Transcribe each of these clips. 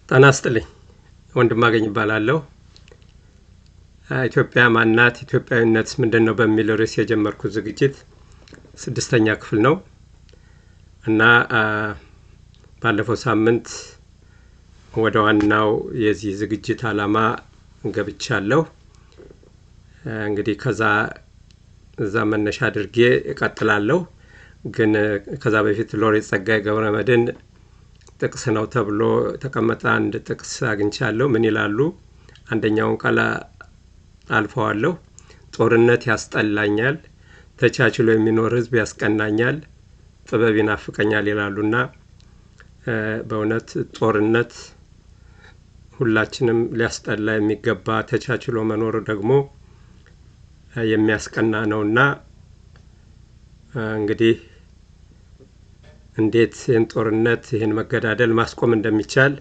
ጤና ይስጥልኝ። ወንድማገኝ እባላለሁ። ኢትዮጵያ ማናት? ኢትዮጵያዊነት ምንድን ነው? በሚል ርዕስ የጀመርኩት ዝግጅት ስድስተኛ ክፍል ነው እና ባለፈው ሳምንት ወደ ዋናው የዚህ ዝግጅት ዓላማ ገብቻለሁ። እንግዲህ ከዛ እዛ መነሻ አድርጌ እቀጥላለሁ። ግን ከዛ በፊት ሎሬት ጸጋዬ ገብረ መድኅን ጥቅስ ነው ተብሎ የተቀመጠ አንድ ጥቅስ አግኝቻለሁ። ምን ይላሉ? አንደኛውን ቃል አልፈዋለሁ። ጦርነት ያስጠላኛል፣ ተቻችሎ የሚኖር ሕዝብ ያስቀናኛል፣ ጥበብ ይናፍቀኛል ይላሉና በእውነት ጦርነት ሁላችንም ሊያስጠላ የሚገባ፣ ተቻችሎ መኖር ደግሞ የሚያስቀና ነውና እንግዲህ እንዴት ይህን ጦርነት፣ ይህን መገዳደል ማስቆም እንደሚቻል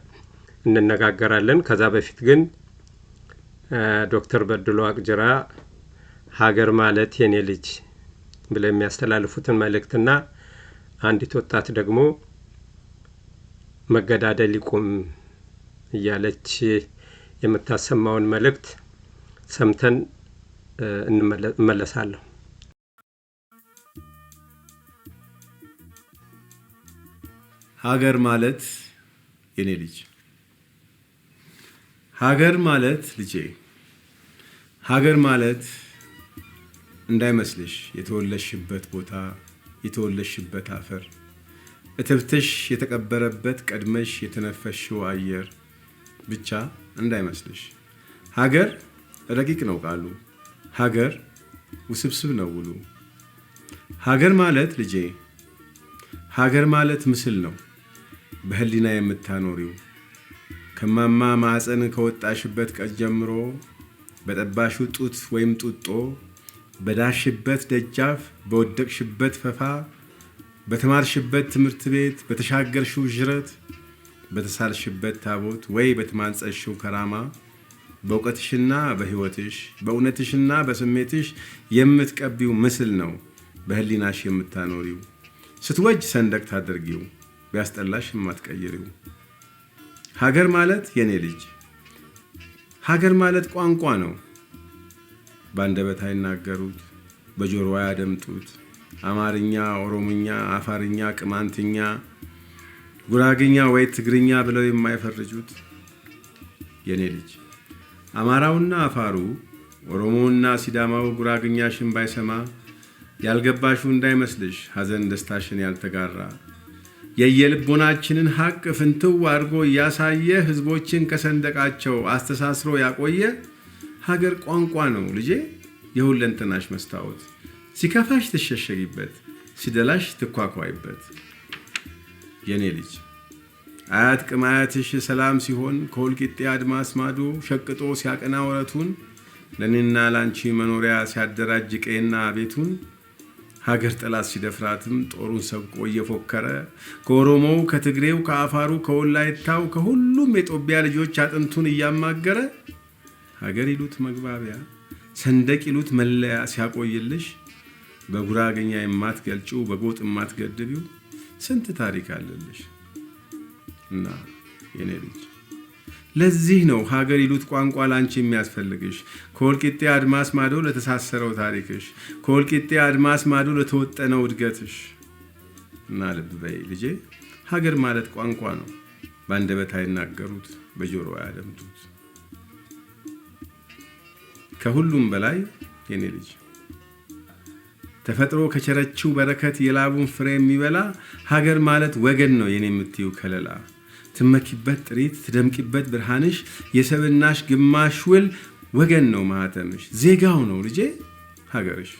እንነጋገራለን። ከዛ በፊት ግን ዶክተር በድሉ አቅጅራ ሀገር ማለት የኔ ልጅ ብለው የሚያስተላልፉትን መልእክትና አንዲት ወጣት ደግሞ መገዳደል ይቁም እያለች የምታሰማውን መልእክት ሰምተን እመለሳለሁ። ሀገር ማለት የኔ ልጅ፣ ሀገር ማለት ልጄ፣ ሀገር ማለት እንዳይመስልሽ የተወለድሽበት ቦታ፣ የተወለድሽበት አፈር፣ እትብትሽ የተቀበረበት ቀድመሽ የተነፈስሽው አየር ብቻ እንዳይመስልሽ። ሀገር ረቂቅ ነው ቃሉ፣ ሀገር ውስብስብ ነው ውሉ። ሀገር ማለት ልጄ፣ ሀገር ማለት ምስል ነው በህሊና የምታኖሪው፣ ከማማ ማዕፀን ከወጣሽበት ቀን ጀምሮ በጠባሽው ጡት ወይም ጡጦ፣ በዳሽበት ደጃፍ፣ በወደቅሽበት ፈፋ፣ በተማርሽበት ትምህርት ቤት፣ በተሻገርሽው ዥረት፣ በተሳልሽበት ታቦት ወይ በተማንጸሽው ከራማ፣ በእውቀትሽና በሕይወትሽ፣ በእውነትሽና በስሜትሽ የምትቀቢው ምስል ነው በህሊናሽ የምታኖሪው። ስትወጅ ሰንደቅ ታደርጊው፣ ቢያስጠላሽ የማትቀይሪው። ሀገር ማለት የኔ ልጅ፣ ሀገር ማለት ቋንቋ ነው። በአንደበት አይናገሩት፣ በጆሮ አያደምጡት። አማርኛ፣ ኦሮምኛ፣ አፋርኛ፣ ቅማንትኛ፣ ጉራግኛ ወይ ትግርኛ ብለው የማይፈርጁት። የኔ ልጅ፣ አማራውና አፋሩ፣ ኦሮሞውና ሲዳማው ጉራግኛሽን ባይሰማ ያልገባሽው እንዳይመስልሽ፣ ሐዘን ደስታሽን ያልተጋራ፣ የየልቦናችንን ሐቅ ፍንትው አድርጎ እያሳየ ሕዝቦችን ከሰንደቃቸው አስተሳስሮ ያቆየ ሀገር ቋንቋ ነው ልጄ፣ የሁለንተናሽ መስታወት። ሲከፋሽ ትሸሸጊበት፣ ሲደላሽ ትኳኳይበት። የኔ ልጅ፣ አያት ቅማያትሽ ሰላም ሲሆን ከወልቂጤ አድማስ ማዶ ሸቅጦ ሲያቀና ወረቱን፣ ለእኔና ላንቺ መኖሪያ ሲያደራጅ ቀዬና ቤቱን፣ ሀገር ጠላት ሲደፍራትም ጦሩን ሰብቆ እየፎከረ ከኦሮሞው፣ ከትግሬው፣ ከአፋሩ፣ ከወላይታው፣ ከሁሉም የጦቢያ ልጆች አጥንቱን እያማገረ ሀገር ይሉት መግባቢያ፣ ሰንደቅ ይሉት መለያ ሲያቆይልሽ፣ በጉራገኛ የማትገልጪው፣ በጎጥ የማትገድቢው ስንት ታሪክ አለልሽ። እና የኔ ልጅ፣ ለዚህ ነው ሀገር ይሉት ቋንቋ ላንቺ የሚያስፈልግሽ፣ ከወልቂጤ አድማስ ማዶ ለተሳሰረው ታሪክሽ፣ ከወልቂጤ አድማስ ማዶ ለተወጠነው እድገትሽ። እና ልብ በይ ልጄ፣ ሀገር ማለት ቋንቋ ነው። በአንደበት አይናገሩት፣ በጆሮ አያደምጡት። ከሁሉም በላይ የኔ ልጅ፣ ተፈጥሮ ከቸረችው በረከት የላቡን ፍሬ የሚበላ፣ ሀገር ማለት ወገን ነው የኔ የምትዩ ከለላ፣ ትመኪበት ጥሪት፣ ትደምቂበት ብርሃንሽ፣ የሰብናሽ ግማሽ ውል ወገን ነው ማህተምሽ፣ ዜጋው ነው ልጄ ሀገርሽ።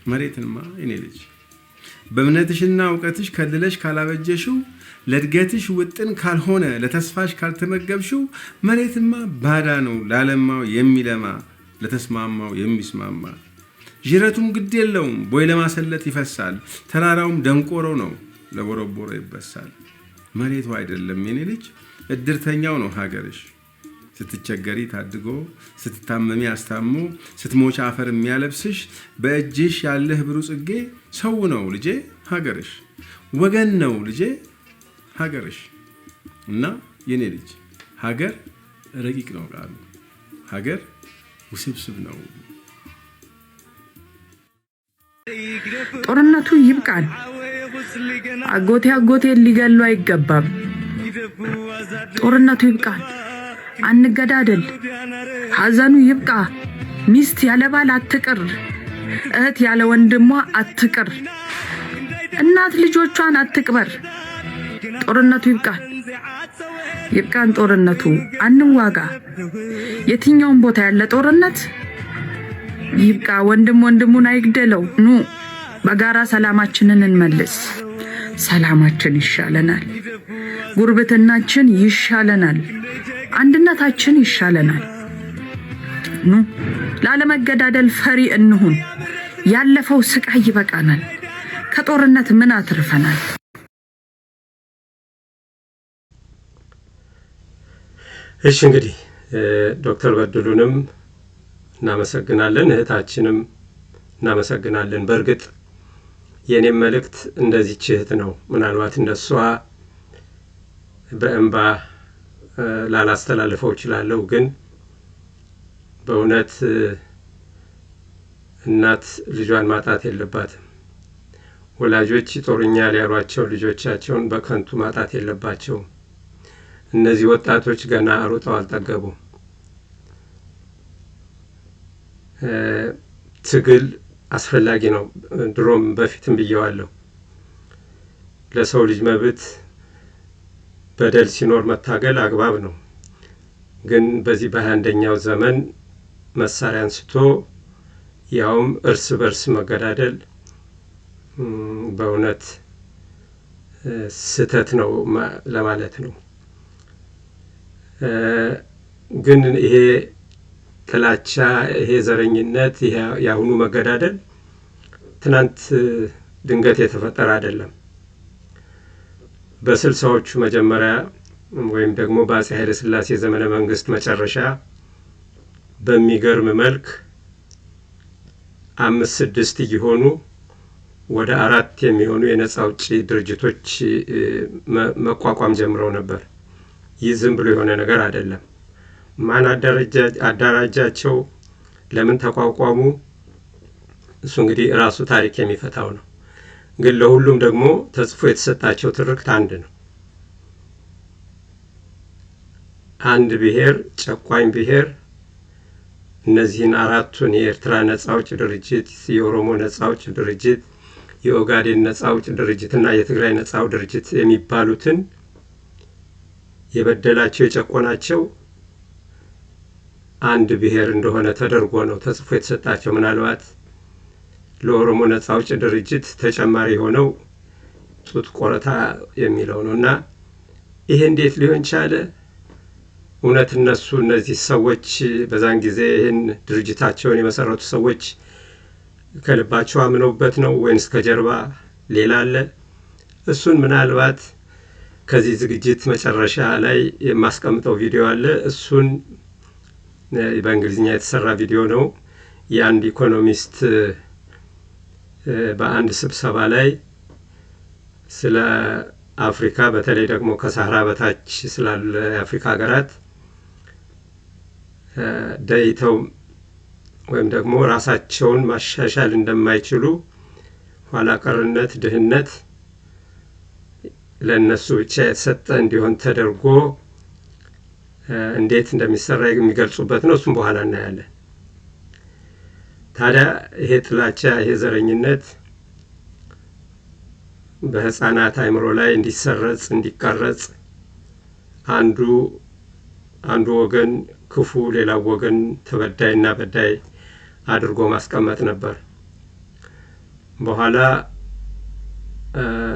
መሬትንማ የኔ ልጅ በእምነትሽና እውቀትሽ ከልለሽ ካላበጀሽው፣ ለእድገትሽ ውጥን ካልሆነ፣ ለተስፋሽ ካልተመገብሽው፣ መሬትማ ባዳ ነው ላለማው የሚለማ፣ ለተስማማው የሚስማማ። ዥረቱም ግድ የለውም ቦይ ለማሰለት ይፈሳል። ተራራውም ደንቆሮ ነው ለቦረቦሮ ይበሳል። መሬቱ አይደለም የኔ ልጅ፣ እድርተኛው ነው ሀገርሽ። ስትቸገሪ ታድጎ፣ ስትታመሚ አስታሞ፣ ስትሞች አፈር የሚያለብስሽ፣ በእጅሽ ያለህ ብሩ ጽጌ ሰው ነው ልጄ ሀገርሽ፣ ወገን ነው ልጄ ሀገርሽ። እና የኔ ልጅ ሀገር ረቂቅ ነው ቃሉ፣ ሀገር ውስብስብ ነው። ጦርነቱ ይብቃን። አጎቴ አጎቴን ሊገሉ አይገባም። ጦርነቱ ይብቃን። አንገዳደል። ሐዘኑ ይብቃ። ሚስት ያለ ባል አትቅር። እህት ያለ ወንድሟ አትቅር። እናት ልጆቿን አትቅበር። ጦርነቱ ይብቃን። ይብቃን ጦርነቱ። አንዋጋ። የትኛውም ቦታ ያለ ጦርነት ይብቃ። ወንድም ወንድሙን አይግደለው። ኑ በጋራ ሰላማችንን እንመልስ። ሰላማችን ይሻለናል። ጉርብትናችን ይሻለናል። አንድነታችን ይሻለናል። ኑ ላለመገዳደል ፈሪ እንሁን። ያለፈው ስቃይ ይበቃናል። ከጦርነት ምን አትርፈናል? እሺ እንግዲህ ዶክተር በድሉንም እናመሰግናለን፣ እህታችንም እናመሰግናለን። በእርግጥ የእኔም መልእክት እንደዚች እህት ነው። ምናልባት እንደሷ በእንባ ላላስተላልፈው እችላለሁ፣ ግን በእውነት እናት ልጇን ማጣት የለባትም። ወላጆች ይጦሩኛል ያሏቸው ልጆቻቸውን በከንቱ ማጣት የለባቸውም። እነዚህ ወጣቶች ገና ሩጠው አልጠገቡም። ትግል አስፈላጊ ነው። ድሮም በፊትም ብየዋለሁ። ለሰው ልጅ መብት በደል ሲኖር መታገል አግባብ ነው። ግን በዚህ በ21ኛው ዘመን መሳሪያ አንስቶ ያውም እርስ በርስ መገዳደል በእውነት ስህተት ነው ለማለት ነው። ግን ይሄ ጥላቻ፣ ይሄ ዘረኝነት፣ ይሄ የአሁኑ መገዳደል ትናንት ድንገት የተፈጠረ አይደለም። በ60ዎቹ መጀመሪያ ወይም ደግሞ በአፄ ኃይለ ሥላሴ ዘመነ መንግስት መጨረሻ በሚገርም መልክ 5 6 እየሆኑ ወደ 4 የሚሆኑ የነጻ አውጪ ድርጅቶች መቋቋም ጀምረው ነበር። ይህ ዝም ብሎ የሆነ ነገር አይደለም። ማን አደራጃቸው? ለምን ተቋቋሙ? እሱ እንግዲህ ራሱ ታሪክ የሚፈታው ነው። ግን ለሁሉም ደግሞ ተጽፎ የተሰጣቸው ትርክት አንድ ነው። አንድ ብሔር፣ ጨቋኝ ብሔር፣ እነዚህን 4ቱን የኤርትራ ነጻ አውጪ ድርጅት፣ የኦሮሞ ነጻ አውጪ ድርጅት፣ የኦጋዴን ነጻ አውጪ ድርጅትና የትግራይ ነጻ አውጪ ድርጅት የሚባሉትን የበደላቸው የጨቆናቸው አንድ ብሔር እንደሆነ ተደርጎ ነው ተጽፎ የተሰጣቸው። ምናልባት ለኦሮሞ ነጻ አውጪ ድርጅት ተጨማሪ የሆነው ጡት ቆረታ የሚለው ነውና ይሄ እንዴት ሊሆን ቻለ? እውነት እነሱ እነዚህ ሰዎች በዛን ጊዜ ይህን ድርጅታቸውን የመሰረቱ ሰዎች ከልባቸው አምነውበት ነው ወይንስ ከጀርባ ሌላ አለ? እሱን ምናልባት ከዚህ ዝግጅት መጨረሻ ላይ የማስቀምጠው ቪዲዮ አለ። እሱን በእንግሊዝኛ የተሰራ ቪዲዮ ነው። የአንድ ኢኮኖሚስት በአንድ ስብሰባ ላይ ስለ አፍሪካ በተለይ ደግሞ ከሳህራ በታች ስላሉ የአፍሪካ ሀገራት ደይተው ወይም ደግሞ ራሳቸውን ማሻሻል እንደማይችሉ ኋላ ቀርነት፣ ድህነት ለነሱ ብቻ የተሰጠ እንዲሆን ተደርጎ እንዴት እንደሚሰራ የሚገልጹበት ነው። እሱም በኋላ እናያለን። ታዲያ ይሄ ጥላቻ፣ ይሄ ዘረኝነት በህፃናት አእምሮ ላይ እንዲሰረጽ እንዲቀረጽ አንዱ ወገን ክፉ ሌላው ወገን ተበዳይና በዳይ አድርጎ ማስቀመጥ ነበር። በኋላ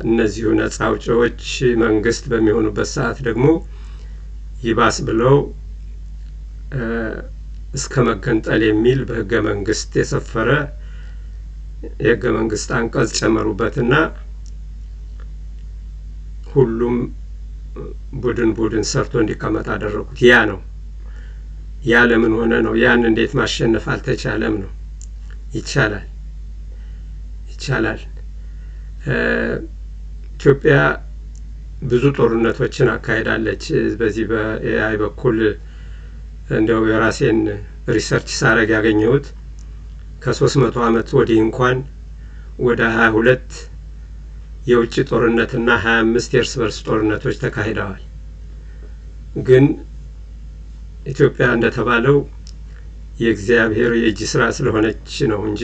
እነዚሁ ነጻ አውጪዎች መንግስት በሚሆኑበት ሰዓት ደግሞ ይባስ ብለው እስከ መገንጠል የሚል በህገ መንግስት የሰፈረ የህገ መንግስት አንቀጽ ጨመሩበትና ሁሉም ቡድን ቡድን ሰርቶ እንዲቀመጥ አደረጉት። ያ ነው። ያ ለምን ሆነ ነው? ያን እንዴት ማሸነፍ አልተቻለም ነው? ይቻላል፣ ይቻላል። ኢትዮጵያ ብዙ ጦርነቶችን አካሂዳለች። በዚህ በ AI በኩል እንዲያው የራሴን research ሳረግ ያገኘሁት ከ300 ዓመት ወዲህ እንኳን ወደ 22 የውጭ ጦርነትና 25 የእርስ በርስ ጦርነቶች ተካሂደዋል። ግን ኢትዮጵያ እንደተባለው የእግዚአብሔር የእጅ ስራ ስለሆነች ነው እንጂ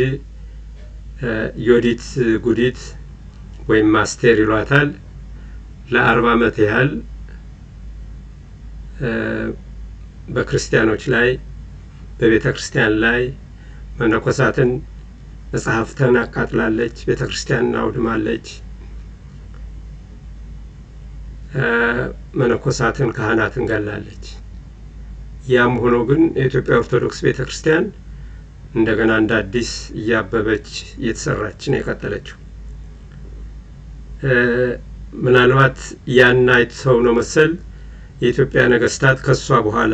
ዮዲት ጉዲት ወይም አስቴር ይሏታል ለ40 ዓመት ያህል በክርስቲያኖች ላይ፣ በቤተ ክርስቲያን ላይ መነኮሳትን መጽሐፍትን አቃጥላለች፣ ቤተ ክርስቲያንን አውድማለች፣ መነኮሳትን ካህናትን ገላለች። ያም ሆኖ ግን የኢትዮጵያ ኦርቶዶክስ ቤተ ክርስቲያን እንደገና እንደ አዲስ እያበበች እየተሰራች ነው የቀጠለችው። ምናልባት ያን አይተው ነው መሰል የኢትዮጵያ ነገስታት ከሷ በኋላ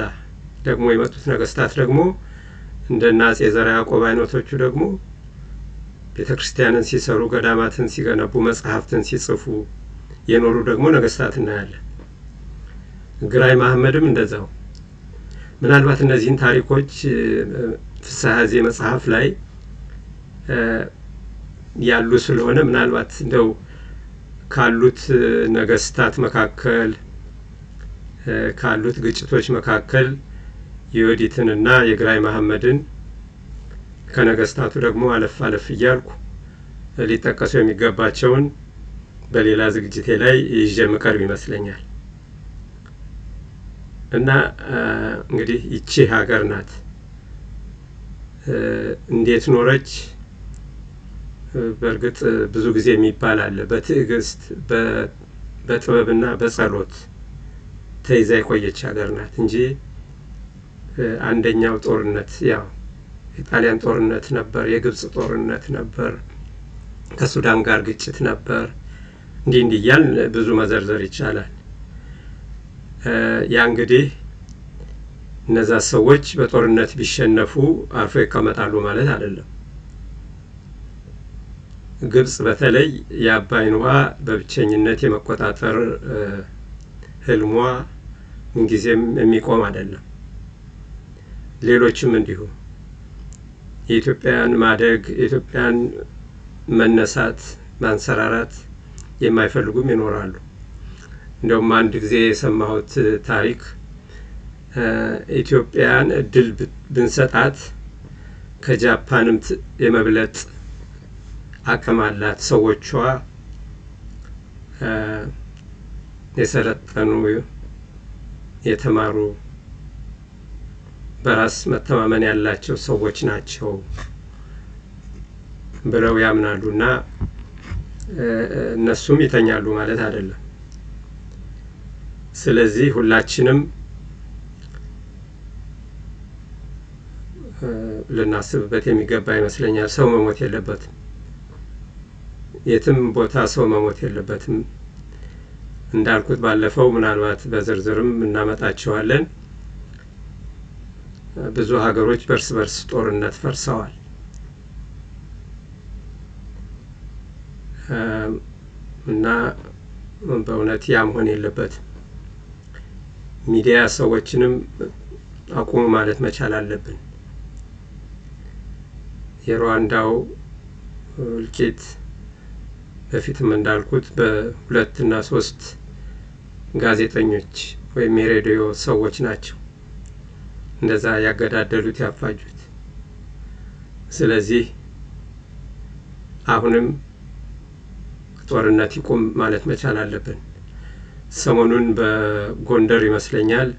ደግሞ የመጡት ነገስታት ደግሞ እንደነ አጼ ዘርዓ ያዕቆብ አይነቶቹ ደግሞ ቤተ ክርስቲያንን ሲሰሩ፣ ገዳማትን ሲገነቡ፣ መጽሐፍትን ሲጽፉ የኖሩ ደግሞ ነገስታት እናያለን። ግራኝ መሐመድም እንደዛው። ምናልባት እነዚህን ታሪኮች ፍስሐ ዜ መጽሐፍ ላይ ያሉ ስለሆነ ምናልባት እንደው ካሉት ነገስታት መካከል፣ ካሉት ግጭቶች መካከል የዮዲትንና የግራኝ መሐመድን ከነገስታቱ ደግሞ አለፍ አለፍ እያልኩ ሊጠቀሱ የሚገባቸውን በሌላ ዝግጅቴ ላይ ይዤ ምቀርብ ይመስለኛል። እና እንግዲህ ይቺ ሀገር ናት። እንዴት ኖረች? በእርግጥ ብዙ ጊዜ የሚባል አለ፣ በትዕግስት በጥበብና በጸሎት ተይዛ የቆየች ሀገር ናት እንጂ አንደኛው ጦርነት ያው የጣሊያን ጦርነት ነበር፣ የግብጽ ጦርነት ነበር፣ ከሱዳን ጋር ግጭት ነበር። እንዲህ እንዲህ እያልን ብዙ መዘርዘር ይቻላል። ያ እንግዲህ እነዛ ሰዎች በጦርነት ቢሸነፉ አርፈው ይቀመጣሉ ማለት አይደለም። ግብጽ በተለይ የአባይን ውሃ በብቸኝነት የመቆጣጠር ህልሟ ምንጊዜም የሚቆም አይደለም። ሌሎችም እንዲሁ የኢትዮጵያን ማደግ፣ የኢትዮጵያን መነሳት፣ ማንሰራራት የማይፈልጉም ይኖራሉ። እንደውም አንድ ጊዜ የሰማሁት ታሪክ ኢትዮጵያን እድል ብንሰጣት ከጃፓንም የመብለጥ አቅም አላት፣ ሰዎቿ የሰለጠኑ፣ የተማሩ፣ በራስ መተማመን ያላቸው ሰዎች ናቸው ብለው ያምናሉ እና እነሱም ይተኛሉ ማለት አይደለም። ስለዚህ ሁላችንም ልናስብበት የሚገባ ይመስለኛል። ሰው መሞት የለበትም። የትም ቦታ ሰው መሞት የለበትም። እንዳልኩት ባለፈው ምናልባት በዝርዝርም እናመጣቸዋለን። ብዙ ሀገሮች በእርስ በርስ ጦርነት ፈርሰዋል። እና በእውነት ያ መሆን የለበትም። ሚዲያ ሰዎችንም አቁሙ ማለት መቻል አለብን። የሩዋንዳው እልቂት በፊትም እንዳልኩት በሁለት እና ሶስት ጋዜጠኞች ወይም የሬዲዮ ሰዎች ናቸው እንደዛ ያገዳደሉት፣ ያፋጁት። ስለዚህ አሁንም ጦርነት ይቁም ማለት መቻል አለብን። ሰሞኑን በጎንደር ይመስለኛል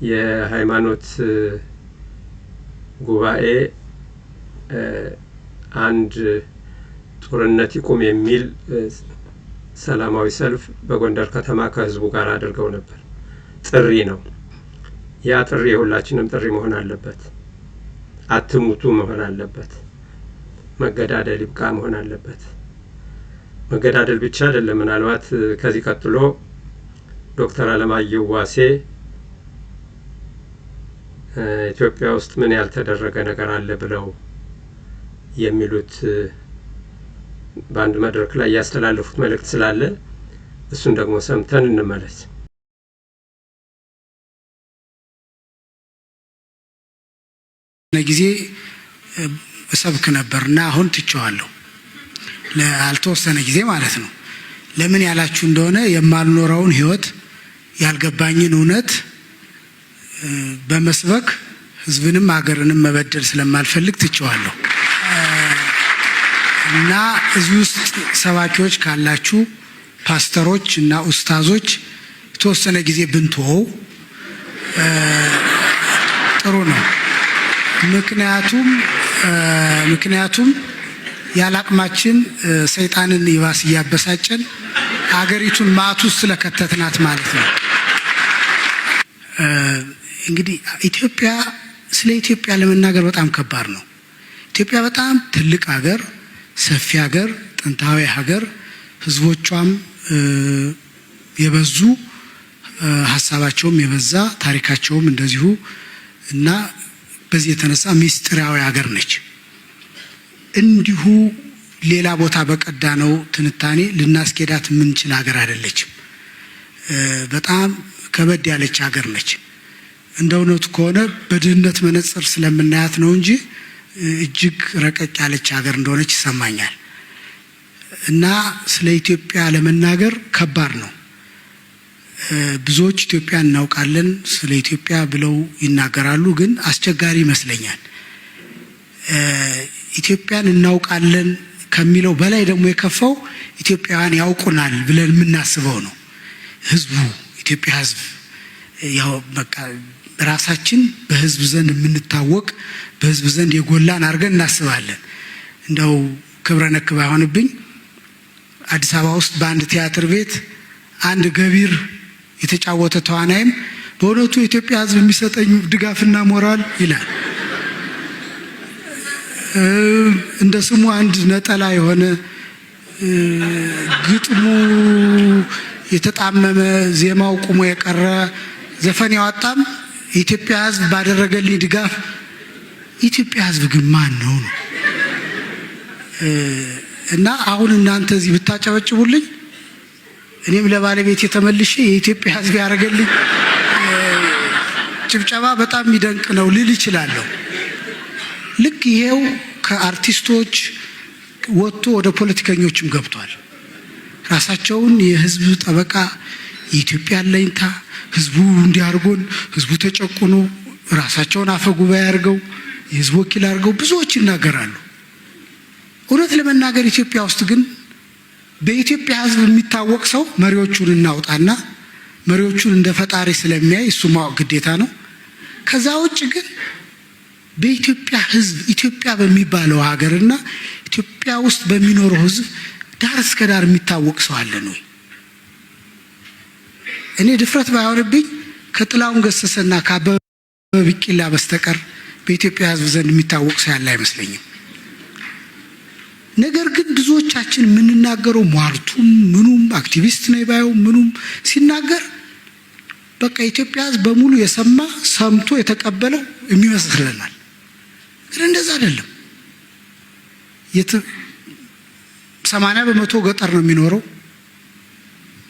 የሃይማኖት ጉባኤ አንድ ጦርነት ይቁም የሚል ሰላማዊ ሰልፍ በጎንደር ከተማ ከህዝቡ ጋር አድርገው ነበር። ጥሪ ነው። ያ ጥሪ የሁላችንም ጥሪ መሆን አለበት። አትሙቱ መሆን አለበት። መገዳደል ይብቃ መሆን አለበት። መገዳደል ብቻ አይደለም። ምናልባት ከዚህ ቀጥሎ ዶክተር አለማየሁ ዋሴ ኢትዮጵያ ውስጥ ምን ያልተደረገ ነገር አለ ብለው የሚሉት በአንድ መድረክ ላይ ያስተላለፉት መልእክት ስላለ እሱን ደግሞ ሰምተን እንመለስ። ጊዜ እሰብክ ነበር እና አሁን ትቼዋለሁ፣ ላልተወሰነ ጊዜ ማለት ነው። ለምን ያላችሁ እንደሆነ የማልኖረውን ሕይወት፣ ያልገባኝን እውነት በመስበክ ሕዝብንም ሀገርንም መበደል ስለማልፈልግ ትቼዋለሁ። እና እዚህ ውስጥ ሰባኪዎች ካላችሁ፣ ፓስተሮች እና ኡስታዞች፣ የተወሰነ ጊዜ ብንትሆው ጥሩ ነው። ምክንያቱም ያላቅማችን ሰይጣንን ይባስ እያበሳጨን አገሪቱን ማት ውስጥ ስለከተትናት ማለት ነው። እንግዲህ ኢትዮጵያ፣ ስለ ኢትዮጵያ ለመናገር በጣም ከባድ ነው። ኢትዮጵያ በጣም ትልቅ ሀገር፣ ሰፊ ሀገር፣ ጥንታዊ ሀገር፣ ህዝቦቿም የበዙ፣ ሀሳባቸውም የበዛ፣ ታሪካቸውም እንደዚሁ እና በዚህ የተነሳ ሚስጥራዊ ሀገር ነች። እንዲሁ ሌላ ቦታ በቀዳነው ትንታኔ ልናስኬዳት የምንችል ሀገር አይደለችም። በጣም ከበድ ያለች ሀገር ነች። እንደ እውነቱ ከሆነ በድህነት መነጽር ስለምናያት ነው እንጂ እጅግ ረቀቅ ያለች ሀገር እንደሆነች ይሰማኛል። እና ስለ ኢትዮጵያ ለመናገር ከባድ ነው። ብዙዎች ኢትዮጵያ እናውቃለን፣ ስለ ኢትዮጵያ ብለው ይናገራሉ፣ ግን አስቸጋሪ ይመስለኛል። ኢትዮጵያን እናውቃለን ከሚለው በላይ ደግሞ የከፋው ኢትዮጵያውያን ያውቁናል ብለን የምናስበው ነው። ህዝቡ፣ ኢትዮጵያ ህዝብ፣ ያው በቃ ራሳችን በህዝብ ዘንድ የምንታወቅ፣ በህዝብ ዘንድ የጎላን አድርገን እናስባለን። እንደው ክብረ ነክ ባይሆንብኝ አዲስ አበባ ውስጥ በአንድ ቲያትር ቤት አንድ ገቢር የተጫወተ ተዋናይም በእውነቱ የኢትዮጵያ ህዝብ የሚሰጠኝ ድጋፍና ሞራል ይላል። እንደ ስሙ አንድ ነጠላ የሆነ፣ ግጥሙ የተጣመመ፣ ዜማው ቁሞ የቀረ ዘፈን ያወጣም የኢትዮጵያ ህዝብ ባደረገልኝ ድጋፍ። የኢትዮጵያ ህዝብ ግን ማን ነው ነው? እና አሁን እናንተ እዚህ ብታጨበጭቡልኝ እኔም ለባለቤቴ ተመልሼ የኢትዮጵያ ህዝብ ያደረገልኝ ጭብጨባ በጣም የሚደንቅ ነው ልል ይችላለሁ። ልክ ይሄው ከአርቲስቶች ወጥቶ ወደ ፖለቲከኞችም ገብቷል። ራሳቸውን የህዝብ ጠበቃ፣ የኢትዮጵያ አለኝታ፣ ህዝቡ እንዲያርጎን፣ ህዝቡ ተጨቁኖ፣ ራሳቸውን አፈ ጉባኤ አድርገው፣ የህዝብ ወኪል አድርገው ብዙዎች ይናገራሉ። እውነት ለመናገር ኢትዮጵያ ውስጥ ግን በኢትዮጵያ ህዝብ የሚታወቅ ሰው፣ መሪዎቹን እናውጣና፣ መሪዎቹን እንደ ፈጣሪ ስለሚያይ እሱ ማወቅ ግዴታ ነው። ከዛ ውጭ ግን በኢትዮጵያ ህዝብ፣ ኢትዮጵያ በሚባለው ሀገርና ኢትዮጵያ ውስጥ በሚኖረው ህዝብ ዳር እስከ ዳር የሚታወቅ ሰው አለን ወይ? እኔ ድፍረት ባይሆንብኝ ከጥላሁን ገሰሰና ከአበበ ቢቂላ በስተቀር በኢትዮጵያ ህዝብ ዘንድ የሚታወቅ ሰው ያለ አይመስለኝም። ነገር ግን ብዙዎቻችን የምንናገረው ሟርቱም ምኑም፣ አክቲቪስት ነው ባዩ ምኑም ሲናገር በቃ የኢትዮጵያ ህዝብ በሙሉ የሰማ፣ ሰምቶ የተቀበለው የሚመስለናል። ግን እንደዛ አይደለም። 80% ገጠር ነው የሚኖረው።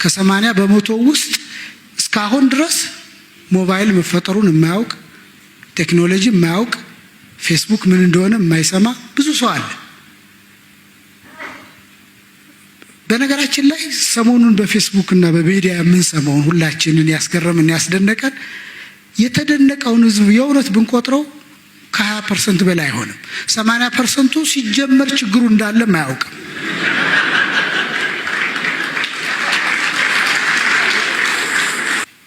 ከ80% ውስጥ እስካሁን ድረስ ሞባይል መፈጠሩን የማያውቅ፣ ቴክኖሎጂ የማያውቅ፣ ፌስቡክ ምን እንደሆነ የማይሰማ ብዙ ሰው አለ። በነገራችን ላይ ሰሞኑን በፌስቡክ እና በሚዲያ የምንሰማውን ሁላችንን ያስገረምን፣ ያስደነቀን፣ የተደነቀውን ህዝብ የእውነት ብንቆጥረው ከ20% በላይ አይሆንም። 80%ቱ ሲጀመር ችግሩ እንዳለም አያውቅም።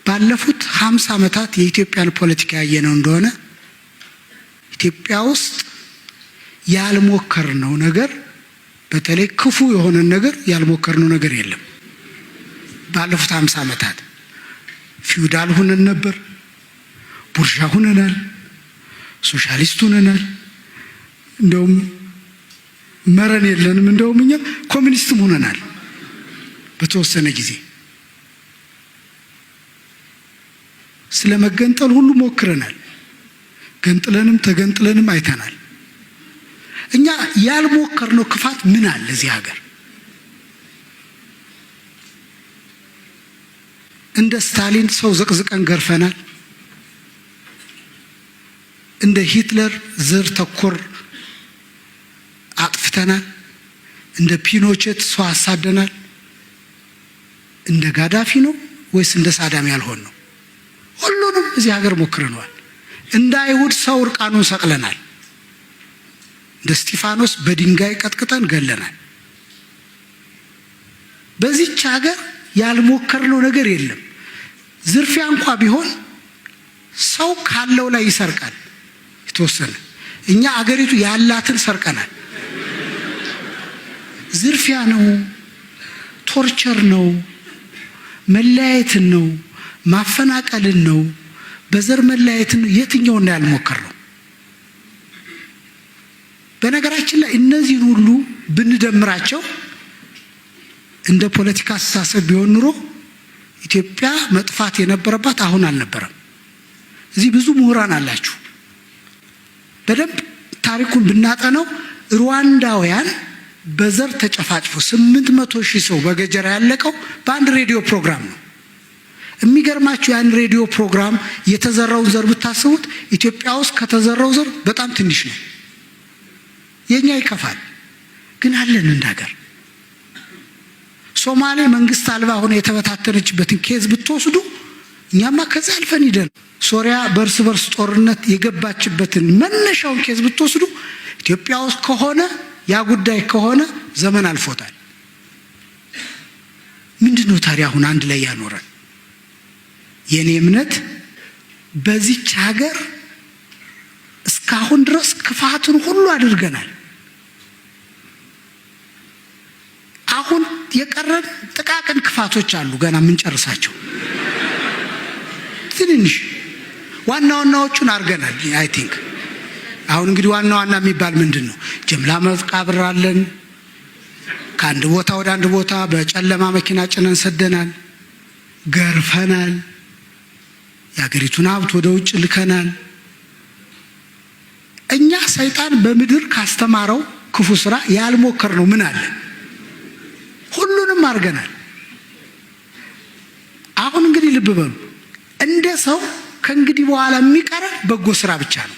ባለፉት 50 ዓመታት የኢትዮጵያን ፖለቲካ ያየነው እንደሆነ ኢትዮጵያ ውስጥ ያልሞከርነው ነገር፣ በተለይ ክፉ የሆነን ነገር ያልሞከርነው ነገር የለም። ባለፉት 50 ዓመታት ፊውዳል ሁነን ነበር፣ ቡርዣ ሁነናል፣ ሶሻሊስት ሁነናል። እንደውም መረን የለንም። እንደውም እኛ ኮሚኒስትም ሁነናል በተወሰነ ጊዜ። ስለ መገንጠል ሁሉ ሞክረናል። ገንጥለንም ተገንጥለንም አይተናል። እኛ ያልሞከርነው ክፋት ምን አለ እዚህ ሀገር? እንደ ስታሊን ሰው ዘቅዝቀን ገርፈናል። እንደ ሂትለር ዘር ተኮር አጥፍተናል። እንደ ፒኖቼት ሰው አሳደናል። እንደ ጋዳፊ ነው ወይስ እንደ ሳዳም ያልሆን ነው? ሁሉንም እዚህ ሀገር ሞክረነዋል። እንደ አይሁድ ሰው እርቃኑን ሰቅለናል። እንደ እስጢፋኖስ በድንጋይ ቀጥቅጠን ገለናል። በዚች ሀገር ያልሞከርነው ነገር የለም። ዝርፊያ እንኳ ቢሆን ሰው ካለው ላይ ይሰርቃል የተወሰነ። እኛ አገሪቱ ያላትን ሰርቀናል። ዝርፊያ ነው፣ torture ነው፣ መለያየትን ነው፣ ማፈናቀልን ነው፣ በዘር መለያየትን ነው። የትኛውን ነው ያልሞከርነው? በነገራችን ላይ እነዚህን ሁሉ ብንደምራቸው እንደ ፖለቲካ አስተሳሰብ ቢሆን ኑሮ ኢትዮጵያ መጥፋት የነበረባት አሁን አልነበረም። እዚህ ብዙ ምሁራን አላችሁ። በደንብ ታሪኩን ብናጠነው ሩዋንዳውያን በዘር ተጨፋጭፎ 800,000 ሰው በገጀራ ያለቀው በአንድ ሬዲዮ ፕሮግራም ነው። የሚገርማችሁ ያን ሬዲዮ ፕሮግራም የተዘራውን ዘር ብታስቡት ኢትዮጵያ ውስጥ ከተዘራው ዘር በጣም ትንሽ ነው። የኛ ይከፋል፣ ግን አለን እንደ ሀገር። ሶማሌ መንግስት አልባ ሆነ የተበታተነችበትን case ብትወስዱ እኛማ ከዛ አልፈን ሂደን፣ ሶሪያ በእርስ በርስ ጦርነት የገባችበትን መነሻውን case ብትወስዱ ኢትዮጵያ ውስጥ ከሆነ ያ ጉዳይ ከሆነ ዘመን አልፎታል። ምንድን ነው ታዲያ አሁን አንድ ላይ ያኖረን? የእኔ እምነት በዚች ሀገር እስካሁን ድረስ ክፋትን ሁሉ አድርገናል። አሁን የቀረን ጥቃቅን ክፋቶች አሉ ገና የምንጨርሳቸው ትንንሽ፣ ዋና ዋናዎቹን አድርገናል። I think አሁን እንግዲህ ዋና ዋና የሚባል ምንድን ነው? ጅምላ መቃብር አለን። ከአንድ ቦታ ወደ አንድ ቦታ በጨለማ መኪና ጭነን ሰደናል፣ ገርፈናል፣ የሀገሪቱን ሀብት ወደ ውጭ ልከናል። እኛ ሰይጣን በምድር ካስተማረው ክፉ ስራ ያልሞከርነው ምን አለ? ሁሉንም አድርገናል። አሁን እንግዲህ ልብ በሉ፣ እንደ ሰው ከእንግዲህ በኋላ የሚቀረን በጎ ስራ ብቻ ነው።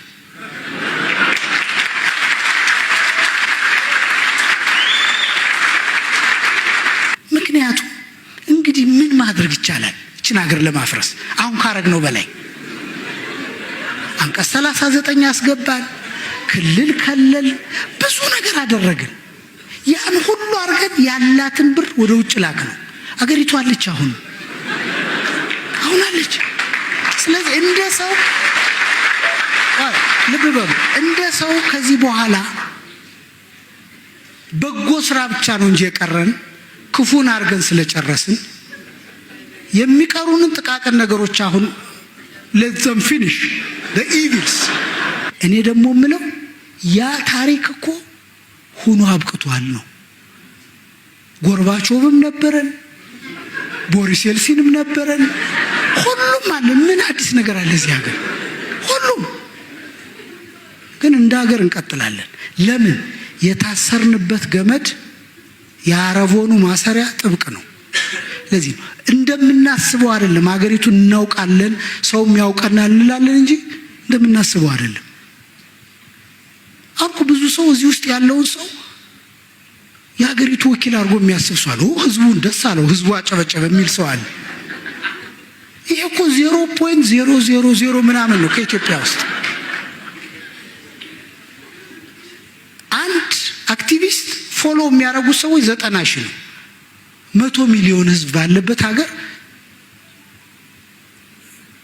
ምክንያቱም እንግዲህ ምን ማድረግ ይቻላል? ይችን ሀገር ለማፍረስ አሁን ካረግነው በላይ አንቀጽ 39 አስገባን፣ ክልል ከለል፣ ብዙ ነገር አደረግን። ያን ሁሉ አድርገን ያላትን ብር ወደ ውጭ ላክ ነው። አገሪቱ አለች፣ አሁን አሁን አለች። ስለዚህ እንደ ሰው ልብ በሉ፣ እንደ ሰው ከዚህ በኋላ በጎ ስራ ብቻ ነው እንጂ የቀረን ክፉን አድርገን ስለጨረስን የሚቀሩንን ጥቃቅን ነገሮች አሁን let them finish the evils። እኔ ደግሞ የምለው ያ ታሪክ እኮ ሁኖ አብቅቷል ነው። ጎርባቾቭም ነበረን፣ ቦሪስ የልሲንም ነበረን፣ ሁሉም አለ። ምን አዲስ ነገር አለ እዚህ ሀገር? ሁሉም ግን እንደ ሀገር እንቀጥላለን። ለምን? የታሰርንበት ገመድ የአረቦኑ ማሰሪያ ጥብቅ ነው። ለዚህ ነው እንደምናስበው አይደለም። ሀገሪቱን እናውቃለን፣ ሰውም ያውቀናል እንላለን እንጂ እንደምናስበው አይደለም። አሁን ብዙ ሰው እዚህ ውስጥ ያለውን ሰው የሀገሪቱ ወኪል አድርጎ የሚያስብ ሰው አለ። ህዝቡን ደስ አለው፣ ህዝቡ አጨበጨበ የሚል ሰው አለ። ይሄ እኮ 0.000 ምናምን ነው ከኢትዮጵያ ውስጥ። አንድ አክቲቪስት follow የሚያደርጉት ሰዎች 90,000 ነው። 100 ሚሊዮን ህዝብ ባለበት ሀገር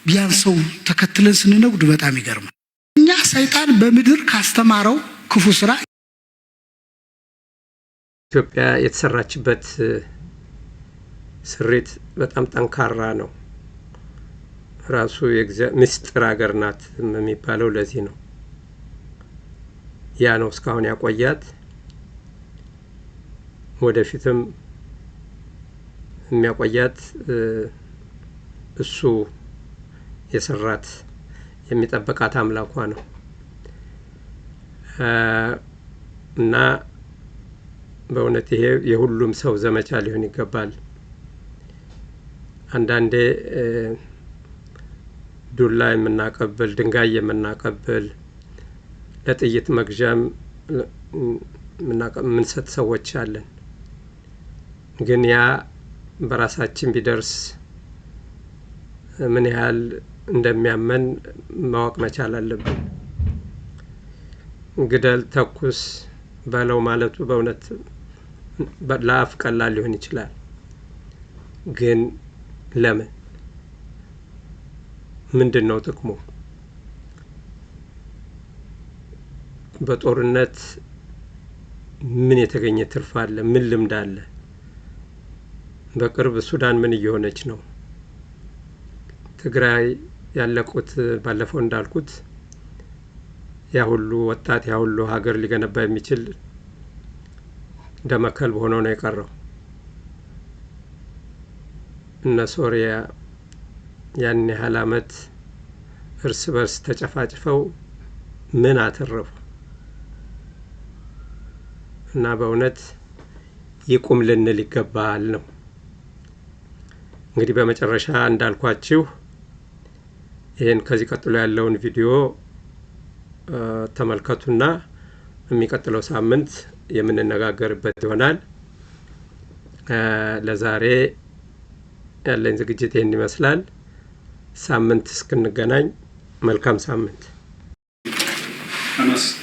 ያን ሰው ተከትለን ስንነጉድ በጣም ይገርማል። እኛ ሰይጣን በምድር ካስተማረው ክፉ ስራ ኢትዮጵያ የተሰራችበት ስሪት በጣም ጠንካራ ነው። ራሱ ምስጢር ሀገር ናት የሚባለው ለዚህ ነው። ያ ነው እስካሁን ያቆያት። ወደፊትም የሚያቆያት እሱ የሰራት የሚጠብቃት አምላኳ ነው እና በእውነት ይሄ የሁሉም ሰው ዘመቻ ሊሆን ይገባል። አንዳንዴ ዱላ የምናቀብል፣ ድንጋይ የምናቀብል፣ ለጥይት መግዣም የምንሰጥ ሰዎች አለን። ግን ያ በራሳችን ቢደርስ ምን ያህል እንደሚያመን ማወቅ መቻል አለብን። ግደል፣ ተኩስ በለው ማለቱ በእውነት ለአፍ ቀላል ሊሆን ይችላል። ግን ለምን? ምንድን ነው ጥቅሙ? በጦርነት ምን የተገኘ ትርፍ አለ? ምን ልምድ አለ? በቅርብ ሱዳን ምን እየሆነች ነው? ትግራይ ያለቁት ባለፈው እንዳልኩት ያ ሁሉ ወጣት፣ ያ ሁሉ ሀገር ሊገነባ የሚችል ደመከልብ ሆኖ ነው የቀረው። እነ ሶሪያ ያን ያህል አመት እርስ በርስ ተጨፋጭፈው ምን አተረፉ? እና በእውነት ይቁም ልንል ይገባል ነው። እንግዲህ በመጨረሻ እንዳልኳችሁ ይህን ከዚህ ቀጥሎ ያለውን ቪዲዮ ተመልከቱና የሚቀጥለው ሳምንት የምንነጋገርበት ይሆናል። ለዛሬ ያለኝ ዝግጅት ይህን ይመስላል። ሳምንት እስክንገናኝ መልካም ሳምንት። ተመስገን።